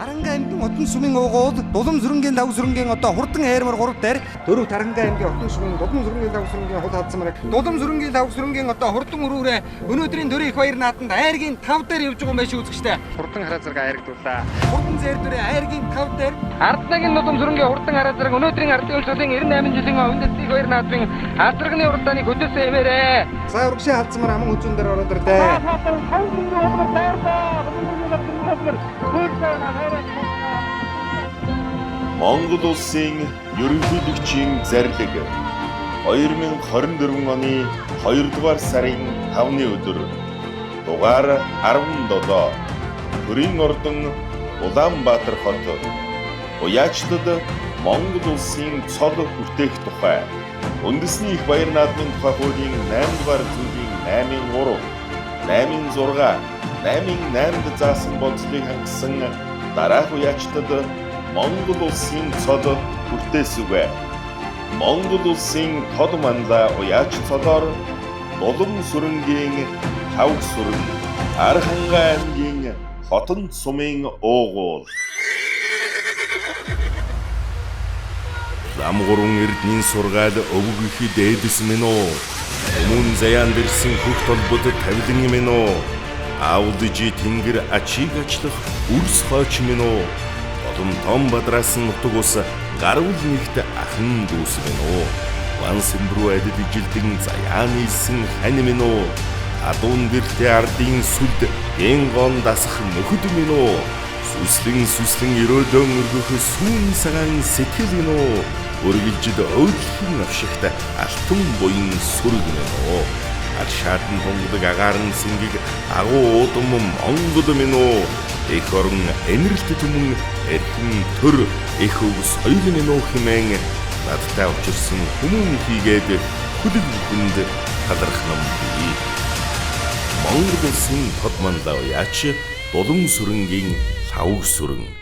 Аранга аймгийн Отон сумын уугуул Дулам сүрэнгийн лав сүрэнгийн одоо хурдан хайрмар 3 дээр дөрөв Таранга аймгийн Отон сумын Дулам сүрэнгийн лав сүрэнгийн хул хадсан мэрэг Дулам сүрэнгийн лав сүрэнгийн одоо хурдан өрөөрэ өнөөдрийн дөрөв их баяр нааданд айргийн 5 дээр явж байгаа юм байна шүү үзэгчтэй. Хурдан хараа зэрэг айрагдууллаа. Хурдан зээр дөрөө айргийн 5 дээр Ардлагийн Дулам сүрэнгийн хурдан хараа зэрэг өнөөдрийн ардын улсуудын 98 жилийн үндэсний их баяр наадмын азарганы уралдааныг хөдөлсөн хэмээрээ. За урагшаа халдсан мар аман хүзүүн дээр ороод ирлээ. Монгол улсын ерөнхийлөгчийн зарлиг 2024 оны 2 дугаар сарын 5-ны өдөр, дугаар 17, төрийн ордон Улаанбаатар хот. Уяачтад Монгол улсын цол хүртээх тухай үндэсний их баяр наадмын тухай хуулийн 8 дугаар зүйлийн 8-3, 8-6, 8-8-д заасан бодолыг хангасан дараах уяачтад Монгол улсын цол хүртээсүгэ. Монгол улсын тод манлай уяач цолоор Дулам сүрэнгийн Хавг сүрэн, Архангай аймгийн Хотон сумын уугуул. Лам гурван эрдний сургаал өвөг ихэд ээдэс минь үү? Хүмүүн заяан дэрсэн хөх толбод тавилан минь үү? Аавлжи тэнгэр ачийг ачлах үрс хойч минь үү? Олон том бадраасан нутаг ус гарвал нэгт ахан дүүс минь үү? Ван сэмбрүү адил ижилдэн заяан нийлсэн хань минь үү? Адуун дэртэй ардын сүлд гэн гон дасах нөхөд минь үү? Сүслэн сүслэн өрөөлөн өргөх сүүн цагаан сэтгэл минь үү? Үргэлжид өөдлөн авшигт алтан буян сүрэг минь үү? Алшаадан тунгадаг агаарын сэнгийг агуу удам Монгол минь үү? Эх орон энэрэлт түмэн эрхэн төр эх өв соёл минь үү хэмээн надтай учирсан хүмүүн хийгээд хүлэг бүхэнд талархнам бий. Монгол улсын тод мандаа яач Дулан сүрэнгийн лавг сүрэн.